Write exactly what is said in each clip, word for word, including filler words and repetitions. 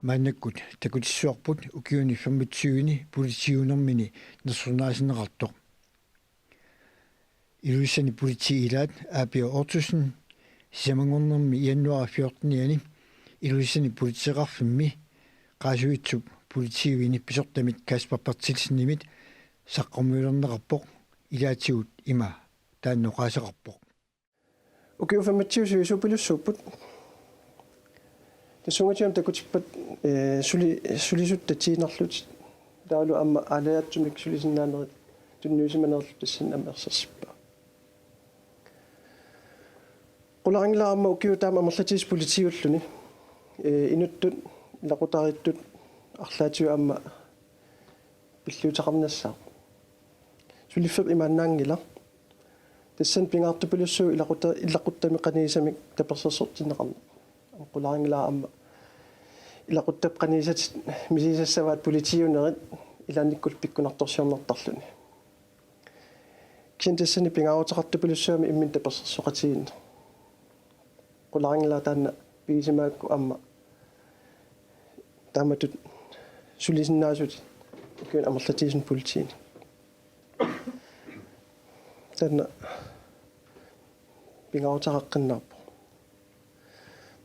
Maannakkut takutissuarput ukiuni femogtyveni politiiunermini nersornaasinneqartoq. Ilulissani politiit ilaat Aapia Ottosen sisamanngornermi januar fjortenianni Ilulissani politeeqarfimmi Qaasuitsup politiiuini pisortamit Kasper Berthelsenimit saqqummiulerneqarpoq. Ilaatigut ima taanna oqaaseqarpoq. Ukiut femogtyve sivisuupilussuupput. Tassunga tiam takutippat, eh, suli-, sulisut tatiinnarlutik. Taavalu aamma aalajaatsumik sulisinnaanerit tunniusimanerlu tassani aamma ersersippaa. Qularinngilara aamma ukiut taama amerlatigisut politiiulluni. Eh, inuttut, ilaqutariittut, arlaatigut aamma pilliuteqarnissaat. Suliffik imaannaanngilaq. Tassani pingaartupilussuuvoq ilaquta-, ilaquttamik qanigisamik tapersersortinneqarneq. Qularinngilara aamma ilaquttap qanigisatit misigisassavaat politiiunerit ilaannikkullu pikkunartorsiornertarluni. Kisianni tassani pingaaruteqartupilussuugami imminut tapersersoqatigiinneq. Qularinngilara taanna pigisimagakku aamma taamatut sulisinnaasut ukiuni amerlatigisuni politiini. Taanna pingaaruteqaqqinnaarpoq.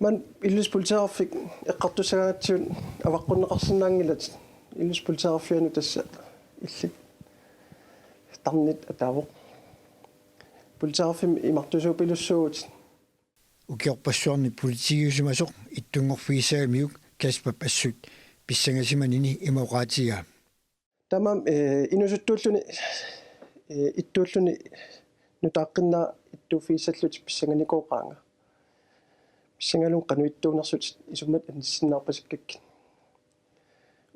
Maani Ilulissat politeeqarfik eqqartussagaangatsigut avaqqunneqarsinnaanngilatit. Ilulissat politeeqarfianut tassa illit tarnit ataavoq. Politeeqarfimmi imartusuupilussuuvutit. Ukiorpassuarni politiiusimasoq ittunngorfigissagamiuk Kasperip assut pissangasimanini ima oqaatigaa. Taamaammat, eh, inuusuttuulluni, eh, ittuulluni nutaaqqinnaaq ittuuffigissallutik pissanganikooqaanga. Pissangalugu qanoq ittuunersutit isummat anissinnaarpasikkakkit.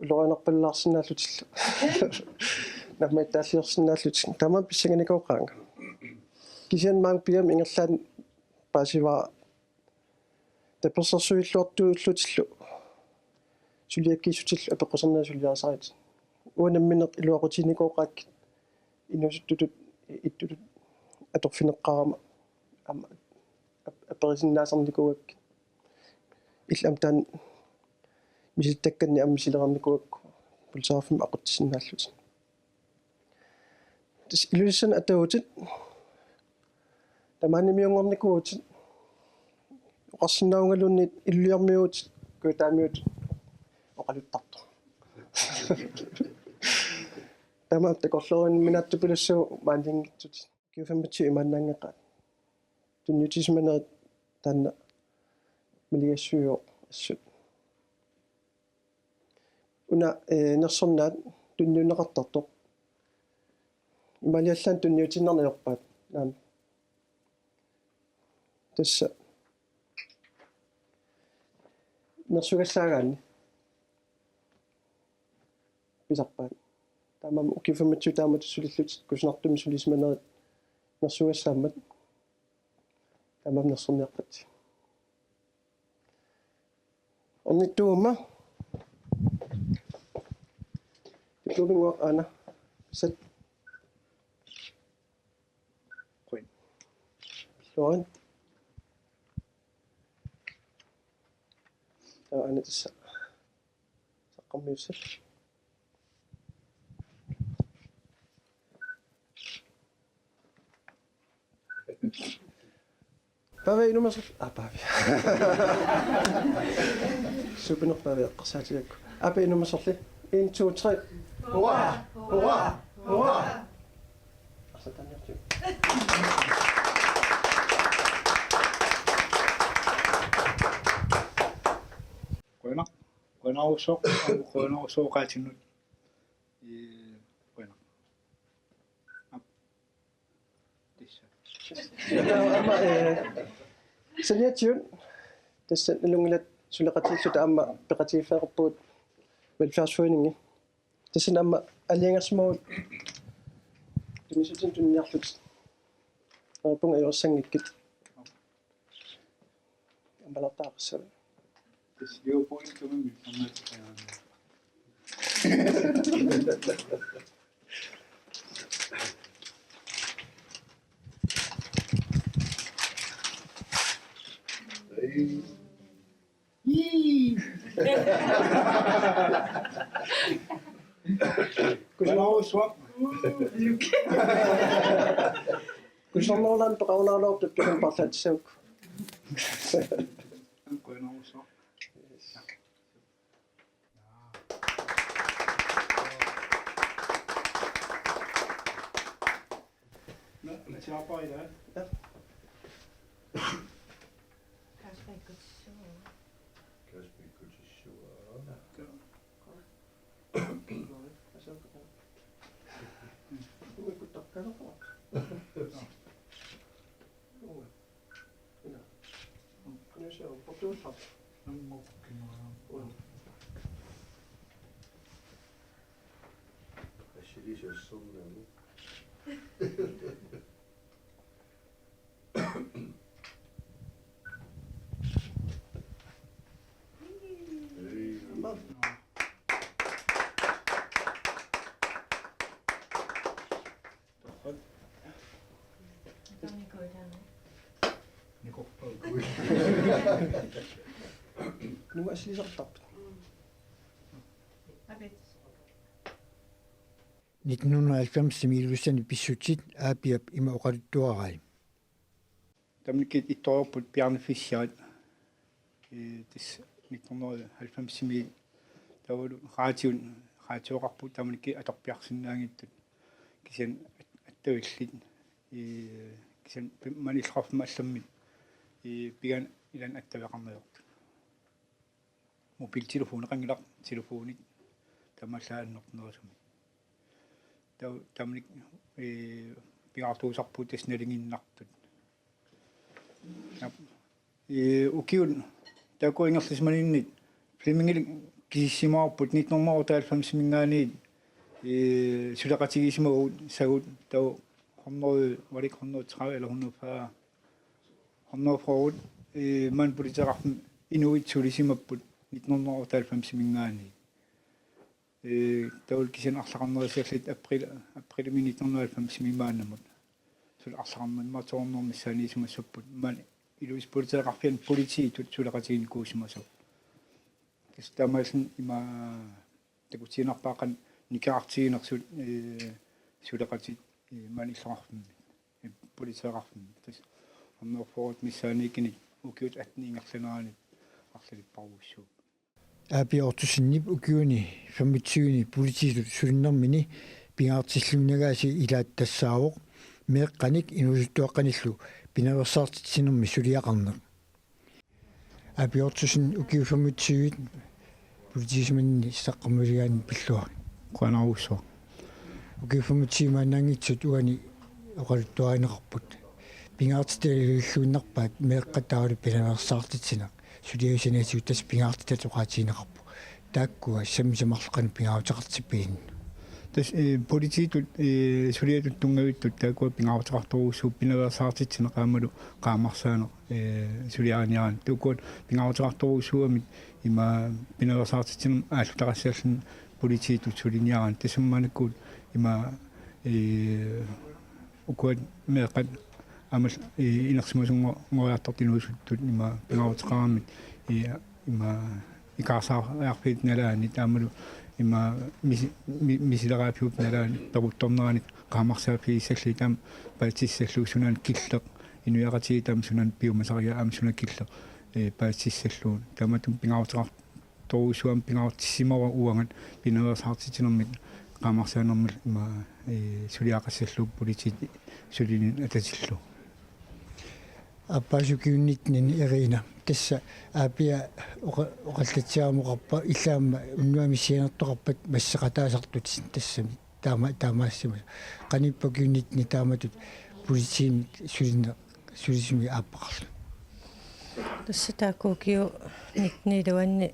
Ulorianarpallaarsinnaallutillu. Naammagittaalliorsinnaallutik. Taamaammat pissanganikooqaanga. Kisianni maanga pigami ingerlaannaq paasivara tapersersuilluartuullutillu suliakkiissutillu apeqqusernerit suliarisaritit. Uanga nammineq iluaqutiginikuugakkit inuusuttutut ittutut atorfineqqaarama aamma ap-, aperisinnaasarnikuugakkit. Illit aamma taanna misilittakkannik aamma misilereernikuugakku politeeqarfimmi aqutsisinnaallutit. Tassa Ilulissani ataguutit, tamaanimiunngornikuuvutit, oqarsinnaavugaluunniit Ilulissarmiuuvutit, Kujataamiuuvutit oqaluttartoq. Taamaammat takorloorineq imaattupilussuuvoq maaniinngitsut. Ukiut femogtyve imaannaanngeqaat. Tunniutisimanerit taanna maligassiuvoq assut. Una, eh, nersornaat tunniunneqartartoq. Imaaliallaannaq tunniutiinnarneq ajorpaat. Naamik. Tassa. Nersugassaagaanni. Pisarpaat. Taamaammat ukiut femogtyve taamatut sulillutik kusanartumik sulisimanerit nersugassaammat. Taamaammat nersorniarput. Ornittuumma. Diplominguaq aana. Sat. Qujan. Pilluarit. Taava aana tassa. Saqqummiussat. Pavia inumasorli. Ah, Pavia. Supineq Pavia eqqarsaatigigakku. Aap inumasorli. En, to, tre. Hurra! Hurra! Hurra! Arsaq taaniartigu. Qujanaq. Qujanarsuaq, qujanarsuaq oqaatinnut. Ee, qujanaq. Aap. Tassa. Aamma, ee, saniatigut tassa nalunngilat suleqatigiilluta aamma peqatigiiffeqarpugut velfærdsforeningi. Tassani aamma aalajangersimavugut tunissutinik tuniniarlutit. Neriuppunga ajorissangikkit. Aammalertaaqassavat. Tassa liupuintumimmi aamma. Ei. Ii. Kusanarsuaq. Kusanarlaan peqarunaarluartut tukan parlaatissagukku. Kusanarsuaq. Nå, men så arbejder jeg. Ja. Kasper, ikke til sjov. Kasper, ikke til sjov. Ja. Nunga silisartarput. Nitten hundrede og halvfems-imi Ilulissani pissutsit Aapiap ima oqaluttuarai. Tamannakkut ittorput Bjarne Fischerit. Ee, tassa nitten hundrede og halvfems-imi taavalu raatiun, raatioqarput tamannakkut atorpiarsinnaanngitsut. Kisianni at-, attavillit. Ee, kisianni pi-, maani illoqarfimmi allammut. Ee, pigaanni ilaanni attaveqarneq ajortut. Mobiltelefoni qanngilaq, telefonit taamaallaat annertunerusumik. Taava tamannakkut, ee, pingaartuusarpugut tassa nalinginnartut. Aap. Ee, ukiut taakku ingerlasimaninni Flemmingip kisitsisimavarput nitten hundrede og otteoghalvfems-iminngaanniit, ee, suleqatigisimavagut sagut taava hundrede, var det ikke hundrede og tredive eller hundrede og fyrre? Hundrede og fyrre, ee, maani politeeqarfimmi inuit sulisimapput nitten hundrede og otteoghalvfems-iminngaanniit. Ee, taavalu kisianni arlaqarnerussallugit april, aprilimi nitten hundrede og halvfems-imi maannamut. Suli arlaqarnermut to hundrede missaaniissimassapput. Maani Ilulissat politeeqarfiani politiitut suleqatiginikuusimasagut. Tassa taamaalilluni ima takutiinnarpara qanoq nikerartiginersut, ee, suleqatit, ee, maani illoqarfimmi, ee, politeeqarfimmi. Tassa hundrede og fyrre missaaniikkunik ukiut atten ingerlaneranni arlalipparujussuupput. Aapia Ottosenip ukiuni femogtyve-ni politiitut sulinermini pingaartilluinnagaasi ilaat tassaavoq meeqqanik inuusuttuaqqanillu pinaveersaartitsinermi suliaqarneq. Aapia Ottosen, ukiut femogtyve politiisimaninni saqqummiuligaanni pilluarit. Qujanarujussuaq. Ukiut femogtyve maannaanngitsut uani oqaluttuarineqarput. Pingaartitat ililluinnarpaat meeqqat taavalu pinaveersaartitsineq. Suliassat saniatigut tassa pingaartitat oqaatigineqarput. Taakkua sammisat marluk qanoq pingaaruteqartippiginnut? Tassa, ee, politiitut, ee, suliatut tunngavittut taakkua pingaaruteqartorujussuupput pinaveersaartitsineq aammalu qaammarsaaneq, ee, suliariniaraanni. Taakkuat pingaaruteqartorujussuugamik ima pinaveersaartitsinermut aallutaqassalluni politiitut suliniaraanni. Tassami maannakkut ima, ee, ukuat meeqqat aamma, ee, inersimasunngoriartortut inuusuttut ima pingaaruteqarami, ee, ima ikaarsaariarfiup nalaani aammalu ima misi-, mi-, misileraaffiup nalaani peruttornerani qaammarsaaffigissallugit aamma paasissallugu sunaana killeq inuiaqatigiit aamma sunaana piumasarigaat aamma suna killeq, ee, paasissallugu. Taamatut pingaaruteqar- torujussuarmik pingaartissimavara uangat pinaveersaartitsinermik qaammarsaanermik ima, ee, suliaqassallugu politiit sulininnut atatillugu. Aappaasoq ukiunnitni Irina. Tassa Aapia oqa-, oqallatsiarumaarpat illit aamma unnuami sianertoqarpat masseqataasartut tassami. Taama-, taamaassimasut. Qanoq ippa ukiunnitni taamatut politiimik sulineq sulisumik aappaqarluni? Tassa taakku ukiut nitten iluanni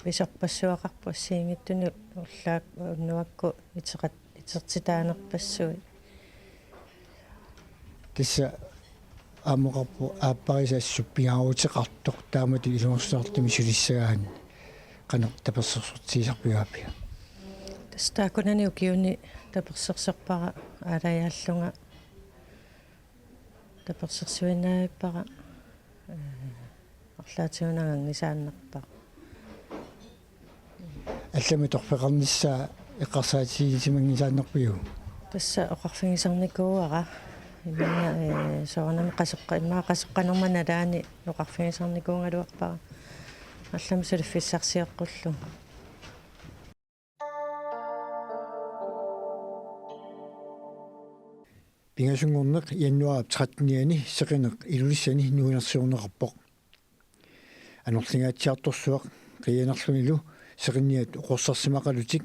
pisorpassuaqarpoq assigiinngitsunik ullaaq unnuakkut iteqat-, itertitaanerpassuit. Tassa aamma oqarpoq aapparisa assut pingaaruteqartoq taamatut ilungersunartumik sulissagaanni qanoq tapersersortigisarpiuk Aapia? Tassa taakkunani ukiuni tapersersorpara aalajaallunga tapersersuinnavippara, ee, arlaatigut anganngisaannarpara. Allamik atorfeqarnissaa eqqarsaatigisimanngitsoorpiuk? Tassa oqarfigisarnikuuara. Immaqa, ee, soorunami qasoqqa-, immaqa qasoqqanerma nalaani oqarfigisarnikuugaluarpara. Allamik suliffissarsioqqullugu. Pingasunngorneq januaarip trettenianni seqineq Ilulissani nuannersorneqarpoq. Anorlingaatsiartorsuaq qiianerlunilu seqinniat oqorsarsimaqalutik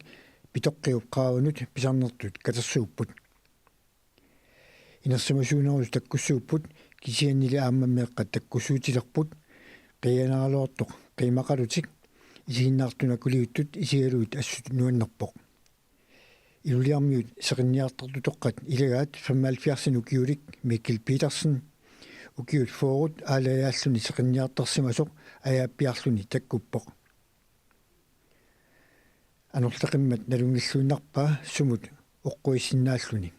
Pitoqqiup qaavanut pisarnertut katersuupput. Inersimasuunerusut takkussuupput, kisiannili aamma meeqqat takkussuutilerput, qiianeraluartoq qiimaqalutik, isiginnaartut akuliuttut isigalugit assut nuannerpoq. Ilulissarmiut seqinniartartutoqqat ilagaat femoghalvfjerdsinik ukiulik Mikkel Petersen, ukiut fyrret aalajaalluni seqinniartarsimasoq ajaappiarluni takkuppoq. Anorleqimmat nalunngilluinnarpaa sumut oqquisinnaalluni.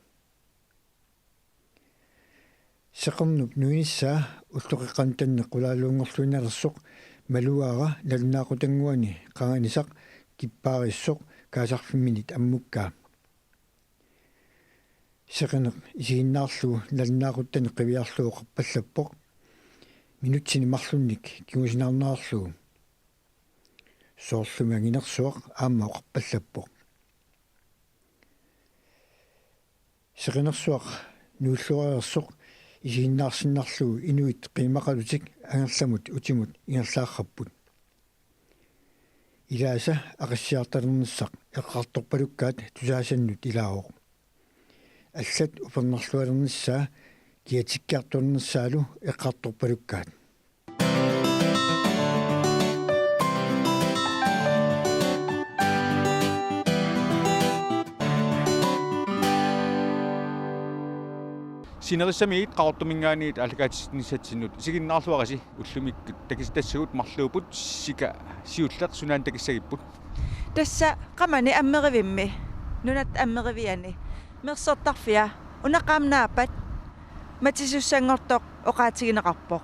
Seqernup nuinissaa ulloqeqqanut tanneq qulaaluunngorluinnalersoq malugaara nalunaaqutanngorluni qanganisaq kippaarissoq kaasarfimminit ammukkaa. Seqineq isiginnaarlugu nalunaaquttani qiviarlugu oqarpallappoq. Minutsini marlunnik kingusinaarnerarlugu. Soorlumi anginersuaq aamma oqarpallappoq. Seqinersuaq nuilluareersoq isiginnaarsinnarlugu inuit qiimaqalutik angerlamut utimut ingerlaarrapput. Ilaasa aqissiartalernissaq eqqartorpalukkaat tusaasannut ilaavoq. Allat upernarlualernissaa kiatikkiartulernissaalu eqqartorpalukkaat. Sinerissamiit Qaqortuminngaanniit aallakaatitsinissatsinnut isiginnaarluarisi ullumikkut takitassagut marluupput sika siulleq sunaana takissagipput. Tassa qamani Ammerivimmi, nunatta Ammeriviani, mersortarfia una qaammat naappat matisussanngortoq oqaatigineqarpoq.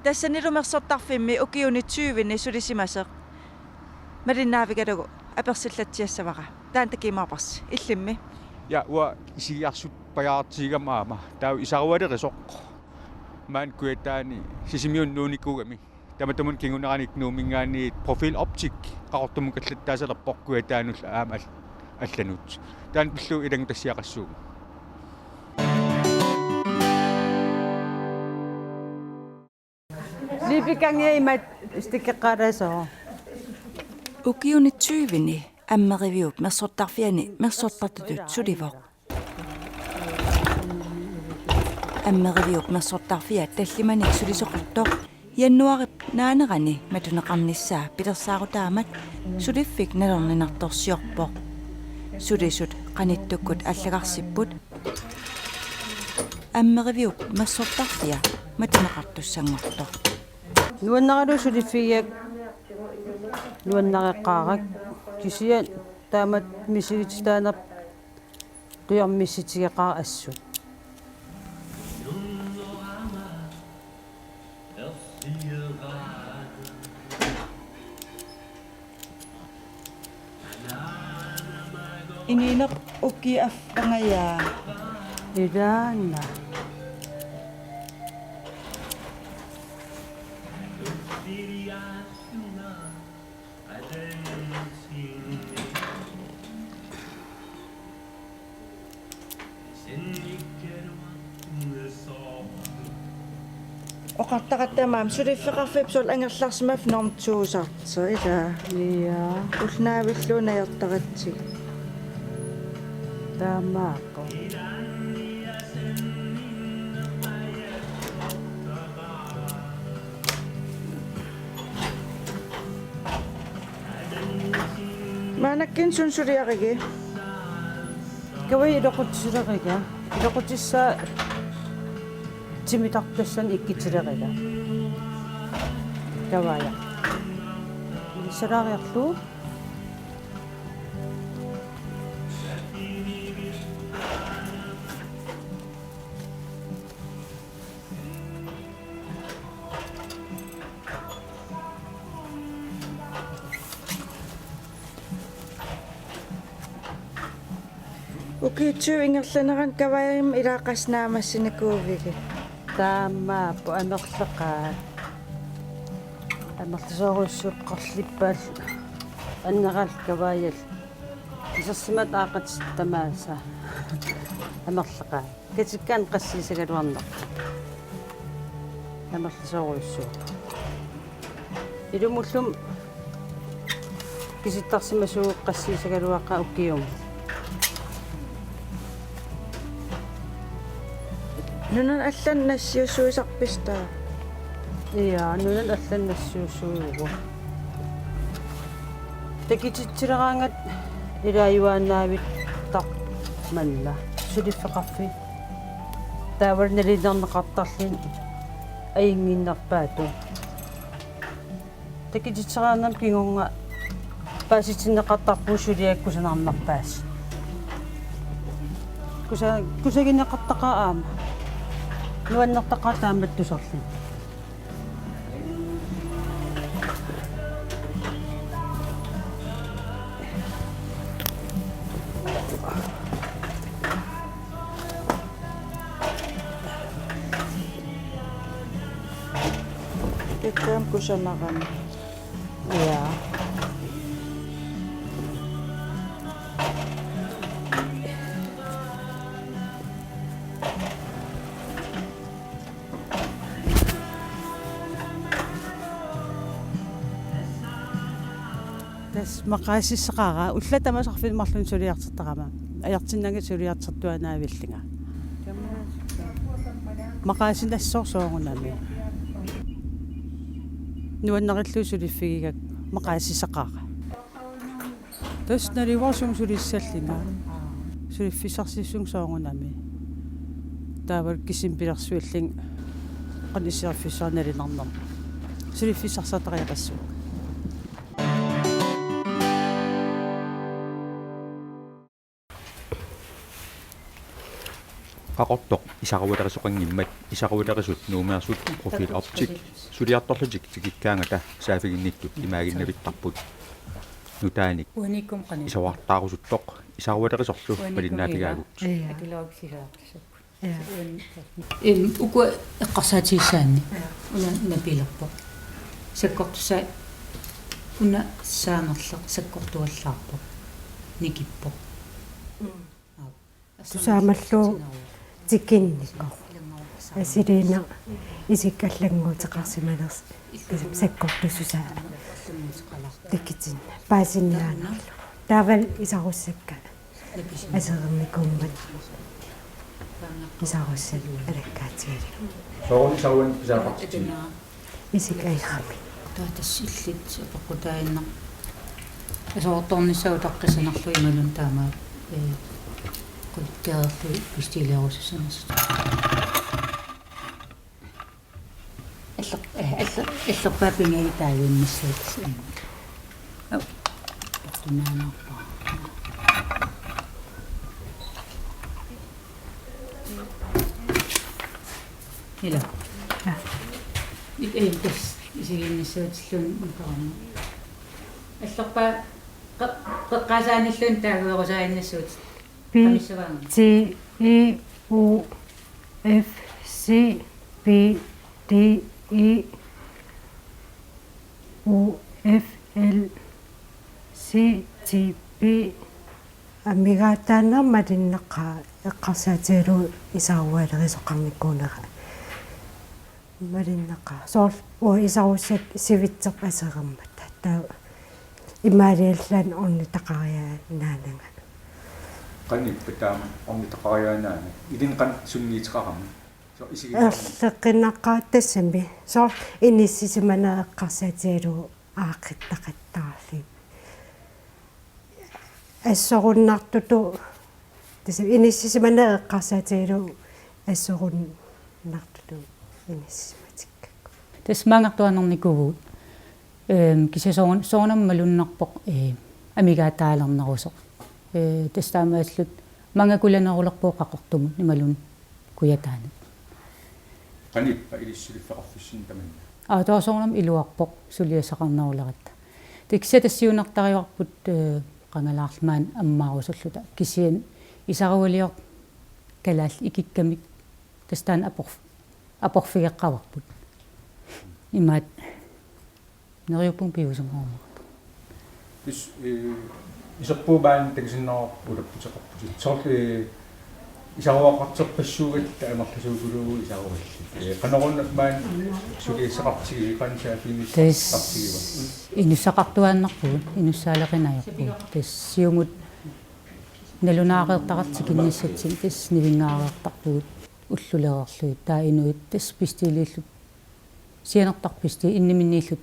Tassanilu mersortarfimmi ukiuni tyveni sulisimasoq malinnaavigalugu apersillatsiassavara. Taanna takiumaarparsi illimmi. Ja, uanga isigiarsut pajaartigama aamma. Taava isarualerisoq. Maani Kujataani Sisimiuni nuunikuugami. Tamatuma kinguneranik Nuumminngaanniit Profil Optik Qaqortumukallattaasalerpoq Kujataanullu aamma al-, allanut. Taanna pillugu ilanngutassiaqassuunga. Liipikangia imat stikkeqqaalaassaaq. Ukiuni tyveni Ammeriviup mersortarfiani mersortartutut sulivoq. Ammeriviup mersortarfia tallimanik sulisoqartoq januaarip naanerani matuneqarnissaa pilersaarutaammat suliffik nalorninartorsiorpoq. Sulisut qanittukkut allagarsipput. Ammeriviup mersortarfia matuneqartussanngortoq. Nuannaralugu suliffigiga nuannareqqaarak kisianni taamatut misigititaanerput tujormissutigeqaara assut. Inuuneq ukiup affangajaa. Ilaanna. Oqartaratta aamma suliffeqarfiup soorlu angerlarsimaffik norm to-usartoq, ilaa. Ja. Ulloq naavillugu najortaratsigu. Taamaappoq. Maannakkut suna suliarigit? Kavai iluaqutilerigakku. Iluaqutissaa timitartussanik ikkutileriga. Kavaja. Salaariarlugu. Ukiut tyve ingerlaneranni kavaajamik ilaaqqasinnaamassinnikuuviuk? Taamaappoq, amerlaqaat. Amerlasoorujussuuvoq qarlippaallu. Annerallu kavaajallu. Isersimasoq aaqqatissaq tamaasa. Amerlaqaat. Katikkaanni qassiissagaluarnerput. Amerlasoorujussuuvoq. Ilumullumi kisittarsimasuuvoq qassiissagaluaqaaq ukiumut. Nunanut allanut nassiussuisarpisi taava? Ja, nunanut allanut nassiussuuvugut. Takutitsileraangat ilaajuaannaavittarpoq manna suliffeqarfiit. Taavalu nalilerneqartarluni ajunnginnerpaatut. Takutitsileraangama kingorna paasitinneqartarpugut suliat kusanarnerpaasut. Kusa-, kusagineqartaqaaq aamma. Nuannertaqaaq taamatut tusarluni. Takkuuk kusanarami. Ja. Tassa maqaasissaqaara, ullut tamaasa arfineq-marlunut suliartortarama. Ajortinnagit suliartortuaannavillunga. Maqaasinassaaq soorunami. Nuannarillugu suliffigigakku maqaasissaqaara. Tassa naluara sumut sulissallunga. Suliffissarsissuunga soorunami. Taavalu kisiisa pilersuillunga qanoq iserfissara nalunaarnermut. Suliffissarsartariaqassuunga. Qaqortoq isarualerisoqanngimmat isarualerisut Nuummeersut Profil Optik suliartorlutik tikikkaangata saaffiginnittut imaaginnavittarput. Nutaanik uaniikkumut qanoq isoqartarusuttoq isarualerisorlu uaniikkumut malinnaaffigaagut. Ja. Atulerutsilaartussaq. Ja. Em, ukua eqqarsaatigissaanni. Ja. Una napilerpoq. Sakkortusaa una saanerleq sakkortuallaarpoq. Nikippoq. Mm. Aap. Tusaamallugu tikinnikoq. Asiliineq isikka allannguuteqarsimanersoq. Kisimi sakkortususaa. Tikitinneq. Paasinniaannarlugu. Taavalu isarussakka. Aserornikuummat isarussat alakkaatigalugit. Soorlu isaruanni pisaqartitsi. Isikka ajorami. Taava tassa illit apeqqutaaginnarpoq. Aserortornissaa utaqqissanerlugu imaluunniit taamaat, ee, qulakkeerlugu pissusilerusussanersoq. Aller-, eh, aller-, allerpaat pingajutaajunnissaatit. Au. Tunaanarpaa. Ila. Ja. Ik-, eh, tassa isiginnissaatilluni mukarama. Allerpaat qe-, qeqqaasaanilluunniit taaguerusaaginnassuutit. P, T, I, O, F, C, B, D, E, O, F, L, C, T, B. Amigaataanerma malinnaqa eqqarsaatigalugu isarualerisoqarnikuunera. Malinnaqa. Soorlu uanga isarussakka sivitserput aserormata. Taava imaaliallaannaq ornitaqariaannaananga. Qanippa taama ornitaqariaannaananga? Ilinnut qanoq sunniuteqarami? Soorlu isiginnarmi? Erliqqinnaqaaq tassami. Soorlu inissisimaneq eqqarsaatigalugu aaqqittaqattaarlugit. Assorunnartutut, tassa inissisimaneq eqqarsaatigalugu assorunnartutut inissisimatikka. Tassa maanngartuarnikuuvugut. Ehm, kisianni soorun-, soorunami malunnarpoq, eh, amigaataalernerusoq. Eh, tassa taamaalilluta maanga kujanerulerpugut Qaqortumut imaluunniit Kujataanut. Qanippa ilissi suliffeqarfissinni tamanna? Aa, taava soorunami iluarpoq suliassaqarneruleratta. Tassa kisianni tassa siunertarivarput, eh, qangalaarluni maani ammaarusulluta. Kisianni Isarualiortoq kalaallit ikikkamik tassa taanna aporf-, aporfigeqqavarput. Imaattoq neriuppunga piviusunngormat. Tassa, eh, iserpugut maani takusinnaavarput ulapputeqarputit. Soorlu, eh, isaruaqarterpassuugatta amerlasuukuluuvugut isaruallit. Eh, qanoruna maani suliassaqartigiviuk, qanoq saaffiginnissaqartigiva? Tassa inussaqartuaannarpugut, inussaaleqinajorpugut. Tassa siumut nalunaareertaqartikinnissatsinnut tassa nivinngaareertarpugut ullulereerlugit. Taava inuit tassa bestilliillutik, sianertarput bestillit inniminniillutik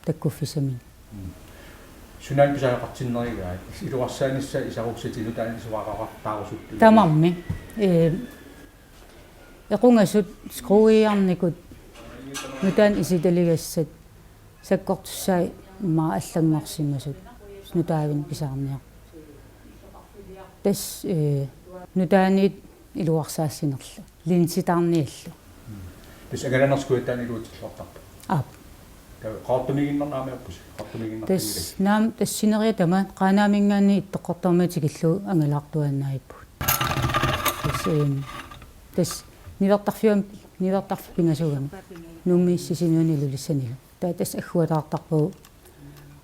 takkuffissaminnik. Mm. Sunaana pisariaqartinnerigaat, iluarsaanissaa isarussatit nutaanik isumaqartarusuttunik? Tamarmik. Eh, equngasut skruiarnikut nutaanik isitaligassat sakkortussaat immaqa allanngorsimasut nutaavinik pisarniarput. Tassa, eh, nutaaniit iluarsaassinerlu. Linsitaarniallu. Mm. Tassa angalaneq skuuttaanik iluatsilluartarpoq. Aap. Taava Qaqortumiiginnarnik aamma ajorpusi? Qaqortumiiginnarnik. Tassa naamik, tassa sineriak tamaat Qaanaaminngaanniit Ittoqqortoormiut tikillugu angalaartuaannaavippugut. Tassa, ehm, tassa niuertarfiup, niuertarfik pingasuugami. Nuummi Sisimiuni Ilulissanilu. Taava tassa agguataartarpagut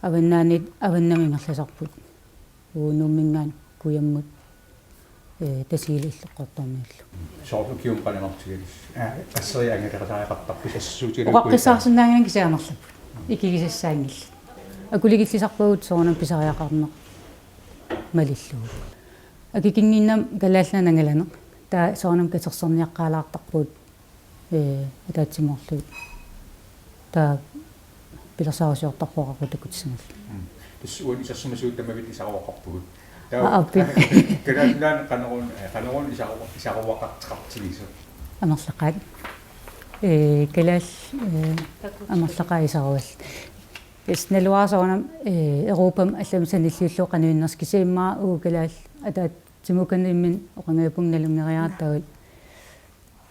avannaaniit avannamut ingerlasarput. Uagut Nuumminngaanniit kujammut, eh, Tasiilap Illoqqortoormiullu. Soorlu ukiumut qaninnertigalugit. Aa, asseriartortariaqartarpisi assut. Oqaqqissaarsinnaanngilagut kisianni amerlapput. Ikigisassaanngillat. Akulikillisarpagut soorunami pisariaqarneq malillugu. Akikinnginnami Kalaallit Nunaat angalaneq. Taava soorunami katersorniaqqaalaartarpugut. Ee, ataatsimoorlugit. Taava pilersaarusiortarpoq aqagu takutissanerlugu. Mm. Tassa uani isersimasuugamik isaruaqarpugut. Taava aappi. Kalaallit Nunaanni qanoruna, eh, qanoruna isaru-, isaruaqarteqartigisoq? Amerlaqaat. Ee, kalaallit, ee, amerlaqaat isaruallit. Tassa naluara soorunami, ee, Europami allami sanilliullugu qanoq innersoq, kisianni immaqa uagut kalaallit ataatsimoorlugit imminnut oqanngippunga nalunngeriaratta taavalu.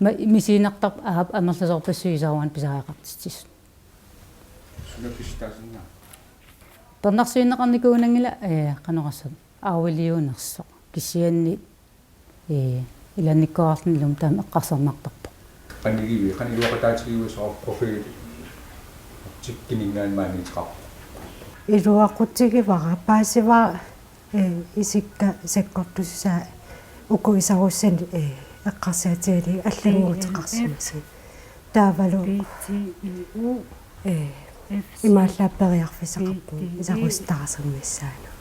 Ma-, misiginartarpoq aap amerlasoorpassuit isaruanni pisariaqartitsisut. Suna pissutaasinnaava? Pernarsuinneqarnikuunanngilaq, ee, qanoq oqassaaq, arveliunersoq. Kisianni, ee, ilaannikkoorluni ilumut taama eqqarsarnartarpoq. Qanigivii, qanoq iluaqutaatigiviuk soorlu profiili tikininngaanniit maaniittoqarpoq? Iluaqutigivara, paasivara. Ee, isikka sakkortussusaa uku isarussanik, ee, eqqarsaatigalugit allannguuteqarsimasut. Taavalu, ee, imaallaat periarfissaqarpugut isarussutaarsimassaanut.